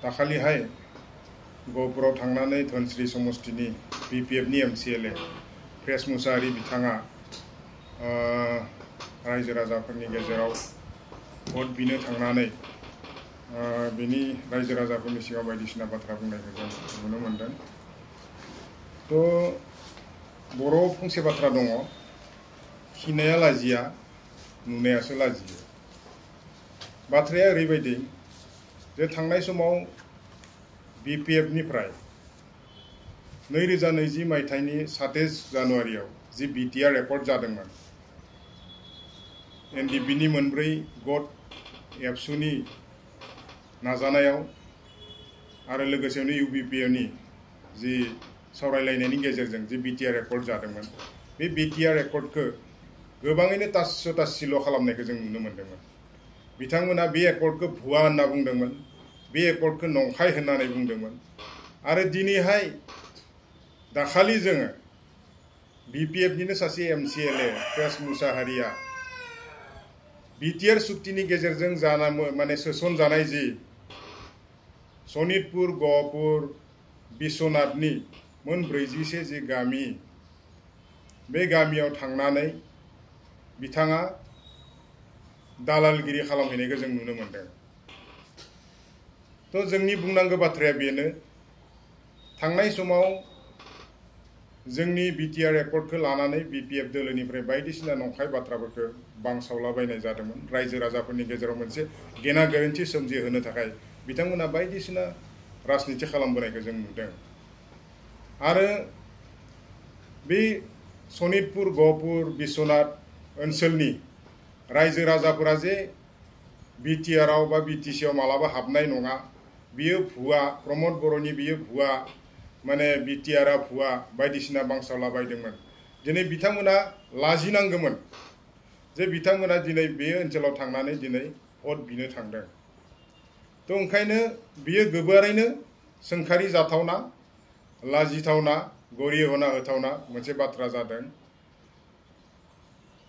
दाखालिहाय गहपुराव थांनानै धोनस्री समस्तिनि BPFनि MCLA press Mushahary बिथाङा रायजो राजाफोरनि गेजेराव भट बिनो थांनानै बिनि रायजो राजाफोरनि सिगाङाव बायदिसिना बाथ्रा बुंनायखौ जों नुनो मोनदों। तो बर'आव फंसे बाथ्रा दङ, खिनाया लाजिया नुनायासो लाजियो। बाथ्राया ओरैबायदि जे थांनाय समाव BPFनिफ्राय 2020 मायथाइनि 27 जानुवारियाव जि BTR रेकर्ड जादोंमोन, NDPनि मोनब्रै गट एबसुनि नाजानायाव आरो लोगोसेनो UBPनि जि सावरायलायनायनि गेजेरजों जि BTR रेकर्ड जादोंमोन, बे BTR रेकर्डखौ गोबाङैनो तास्स'-तास्सिल' खालामनायखौ जों नुनो मोन्दोंमोन। बिथांमोना बे रेकर्डखौ भुवा होनना बुंदोंमोन, बे रेकर्डखौ नंखाय होननानै बुंदोंमोन। आरो दिनैहाय दाखालि जोङो BPFनिनो सासे MCLA प्रेस मुसाहारिया BTR सुक्तिनि गेजेरजों माने सोसनजानाय जि सनितपुर, गहपुर, बिश्वनाथनि मोन 41 जि गामि, बे गामियाव थांनानै बिथाङा दालालगिरि खालामहैनायखौ जों नुनो मोनदों। तो जोंनि बुंनांगौ बाथ्राया बेनो, थांनाय समाव जोंनि BTR रेकर्डखौ लानानै BPF दोलोनिफ्राय बायदिसिना नंखाय बाथ्राफोरखौ बांसावलाबायनाय जादोंमोन। रायजो राजाफोरनि गेजेराव मोनसे गेना गोरोन्थि सोमजिहोनो थाखाय बिथांमोना बायदिसिना राजनिति खालामबोनायखौ जों नुदों। आरो बे सनितपुर, गहपुर, बिश्वनाथ ओनसोलनि रायजो राजाफोरा जे BTRआव बा BTCआव मालाबा हाबनाय नङा, बियो भुवा, प्रमद बर'नि बियो भुवा, माने BTRआ भुवा बायदिसिना बांसावलाबायदोंमोन। दिनै बिथांमोना लाजिनांगौमोन जे बिथांमोना दिनै बे ओनसोलाव थांनानै दिनै भट बिनो थांदों। तो ओंखायनो बियो गोबारैनो सोंखारि जाथावना, लाजिथावना, गरिहना होथावना मोनसे बाथ्रा जादों।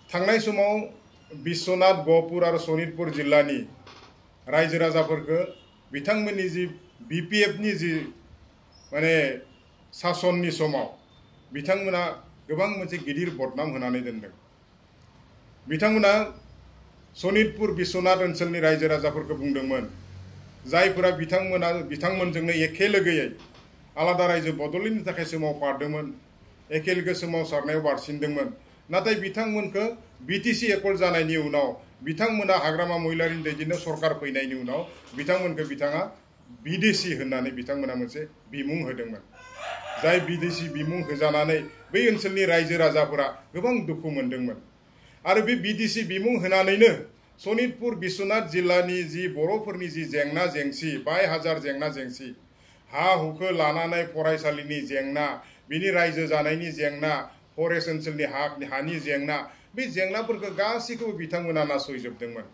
थांनाय समाव बिश्वनाथ, गहपुर आरो सनितपुर जिल्लानि रायजो राजाफोरखौ बिथांमोननि जि BPFनि जि माने सासननि समाव बिथांमोना गोबां मोनसे गिदिर बदनाम होनानै दोनदों। बिथांमोना सनितपुर, बिश्वनाथ ओनसोलनि रायजो राजाफोरखौ बुंदोंमोन, जायफोरा बिथांमोनजोंनो एखे लोगोयै आलादा रायजो बदलैनि थाखाय सोमावफादोंमोन, एखे लोगो सोमावसारनायाव बारसिनदोंमोन। नाथाय बिथांमोनखौ BTC एकर्ड जानायनि उनाव बिथांमोना हाग्रामा महिलारिनि दैदेननायाव सरकार फैनायनि उनाव बिथांमोनखौ बिथाङा बिदेशी होननानै बिथांमोना मोनसे बिमुं होदोंमोन। जाय बिदेशी बिमुं होजानानै बै ओनसोलनि रायजो राजाफोरा गोबां दुखु मोनदोंमोन। आरो बे बिदेशी बिमुं होनानैनो सनितपुर, बिश्वनाथ जिल्लानि जि बर'फोरनि जि जेंना जेंसि, बाय हाजार जेंना जेंसि, हा हुखौ लानानै फरायसालिनि जेंना, बिनि रायजो जानायनि जेंना, फरेस्ट ओनसोलनि हानि जेंना, बे जेंनाफोरखौ गासैखौबो बिथांमोना नासयजोबदोंमोन।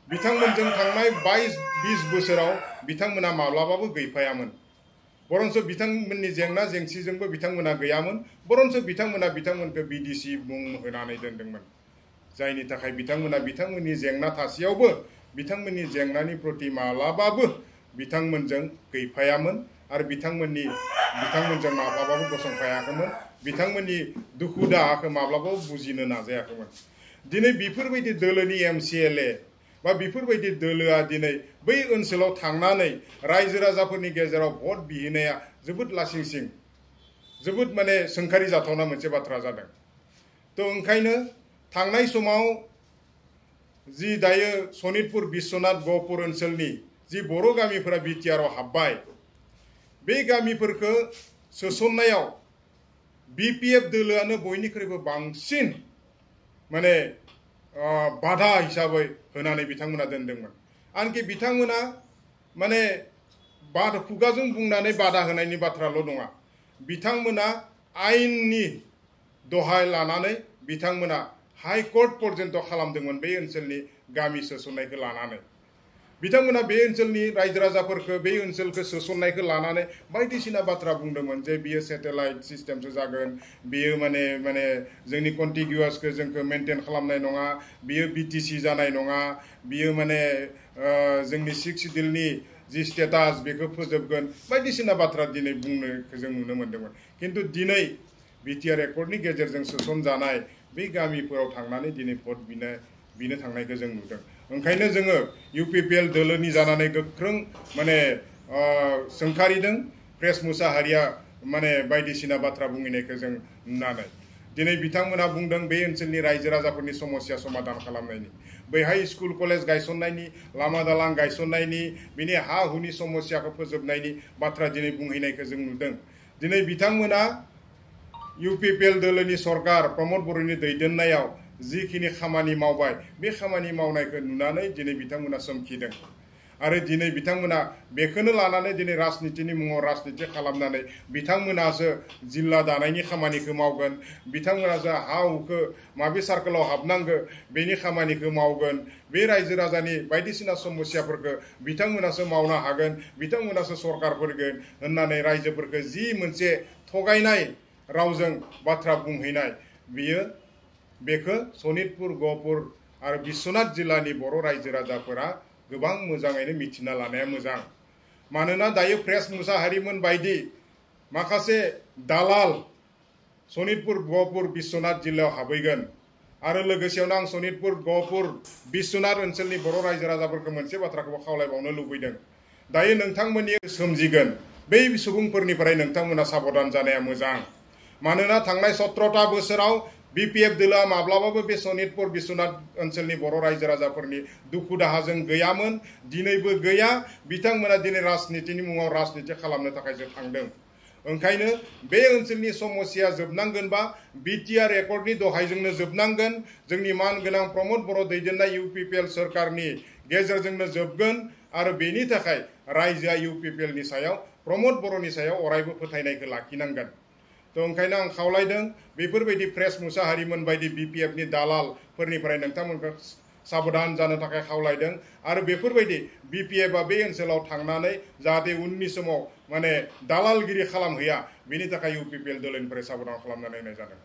बिथांमोनजों थांनाय 22-20 बोसोराव बिथांमोना माब्लाबाबो गैफायामोन। बरन्स बिथांमोननि जेंना जेंसिजोंबो बिथांमोना गैयामोन, बरन्स बिथांमोनखौ बिदेशी मुं होनानै दोनदोंमोन। जायनि थाखाय बिथांमोननि जेंना थासेयावबो बिथांमोननि जेंनानि प्रति माब्लाबाबो बिथांमोनजों गैफायामोन आरो बिथांमोनजों माब्लाबाबो गसंफायाखैमोन, बिथांमोननि दुखु दाहाखौ माब्लाबाबो बुजिनो नाजायाखैमोन। दिनै बेफोरबायदि दोलोनि MCLA बा बेफोरबायदि दोलोआ दिनै बै ओनसोलाव थांनानै रायजो राजाफोरनि गेजेराव भट बिहैनाया जोबोद लासिंसिं, जोबोद माने सोंखारि जाथावना मोनसे बाथ्रा जादों। तो ओंखायनो थांनाय समाव जि दायो सनितपुर, बिश्वनाथ, गहपुर ओनसोलनि जि बर' गामिफोरा BTRआव हाबबाय, बे गामिफोरखौ सोसननायाव BPF दोलोआनो बयनिख्रुइबो बांसिन माने बाधा हिसाबै होनानै बिथांमोना दोनदोंमोन। आनखि बिथांमोना माने खुगाजों बुंनानै बाधा होनायनि बाथ्राल' नङा, बिथांमोना आयेननि दहाय लानानै बिथांमोना हाइकर्ट पर्यन्त खालामदोंमोन बे ओनसोलनि गामि सोसननायखौ लानानै। बिथांमोना बे ओनसोलनि रायजो राजाफोरखौ बे ओनसोलखौ सोसननायखौ लानानै बायदिसिना बाथ्रा बुंदोंमन जे बियो सेटेलाइट सिस्टेमसो जागोन, बियो माने जोंनि कन्टिगिउवासखौ जोंखौ मेनटेन खालामनाय नङा, बियो BTC जानाय नङा, बियो माने जोंनि 6 सिडिउलनि जि स्टेटास बेखौ फोजोबगोन बायदिसिना बाथ्रा दिनै बुंनायखौ जों नुनो मोन्दोंमोन खिन्थु दिनै बिटिआर एकर्डनि गेजेरजों सोसनजानाय बे गामिफोराव थांनानै दिनै भट बिनो थांनायखौ जों नुदों ओंखायनो जोङो इउपिपिएल दोलोनि जानानै गोख्रों माने सोंखारिदों प्रेस मुसाहारिया माने बायदिसिना बाथ्रा बुंहैनायखौ जों नुनानै दिनै बिथांमोना बुंदों बे ओनसोलनि रायजो राजाफोरनि समस्या समाधान खालामनायनि बैहाय स्कुल कलेज गायसननायनि लामा दालां गायसननायनि बिनि हा हुनि समस्याखौ फोजोबनायनि बाथ्रा दिनै बुंहैनायखौ जों नुदों दिनै बिथांमोना इउपिपिएल दोलोनि सरकार प्रमद बर'नि दैदेननायाव जिखिनि खामानि मावबाय बे खामानि मावनायखौ नुनानै दिनै बिथांमोना सोमखिदों आरो दिनै बिथांमोना बेखौनो लानानै दिनै राजनितिनि मुङाव राजनिति खालामनानै बिथांमोनासो जिल्ला दानायनि खामानिखौ मावगोन बिथांमोनासो हा हुखौ माबे सार्कोलाव हाबनांगौ बेनि खामानिखौ मावगोन बे रायजो राजानि बायदिसिना समस्याफोरखौ बिथांमोनासो मावनो हागोन बिथांमोनासो सरकार फैगोन होननानै रायजोफोरखौ जि मोनसे थगायनाय रावजों बाथ्रा बुंहैनाय बेखौ सनितपुर गहपुर आरो बिश्वनाथ जिल्लानि बर' रायजो राजाफोरा गोबां मोजाङैनो मिथिना लानाया मोजां मानोना दायो प्रेस मुसाहारिमोन बायदि माखासे दालाल सनितपुर गहपुर बिश्वनाथ जिल्लायाव हाबहैगोन आरो लोगोसेयावनो आं सनितपुर गहपुर बिश्वनाथ ओनसोलनि बर' रायजो राजाफोरखौ मोनसे बाथ्राखौ खावलायबावनो लुबैदों दायो नोंथांमोननि सोमजिगोन बै सुबुंफोरनिफ्राय नोंथांमोना साबधान जानाया मोजां मानोना थांनाय 17टा बोसोराव बिपिएफ दोलोआ माब्लाबाबो बे सनितपुर बिश्वनाथ ओनसोलनि बर' रायजो राजाफोरनि दुखु दाहाजों गैयामोन दिनैबो गैया बिथांमोना दिनै राजनितिनि मुङाव राजनिति खालामनो थाखायसो थांदों ओंखायनो बे ओनसोलनि समस्या जोबनांगोनबा बिटिआर एकर्डनि दहायजोंनो जोबनांगोन जोंनि मानगोनां प्रमद बर' दैदेननाय इउपिपिएल सरकारनि गेजेरजोंनो जोबगोन आरो बेनि थाखाय रायजोआ इउपिपिएलनि सायाव प्रमद बर'नि सायाव अरायबो फोथायनायखौ लाखिनांगोन तो ओंखायनो आं खावलायदों बेफोरबायदि प्रेस मुसाहारिमोन बायदि बिपिएफनि दालालफोरनिफ्राय नोंथांमोनखौ साबधान जानो थाखाय खावलायदों आरो बेफोरबायदि बिपिएफआ बे ओनसोलाव थांनानै जाहाथे उननि समाव माने दालालगिरि खालामहैया बेनि थाखाय इउपिपिएल दोलोनिफ्राय साबधान खालामनानै होनाय जादों।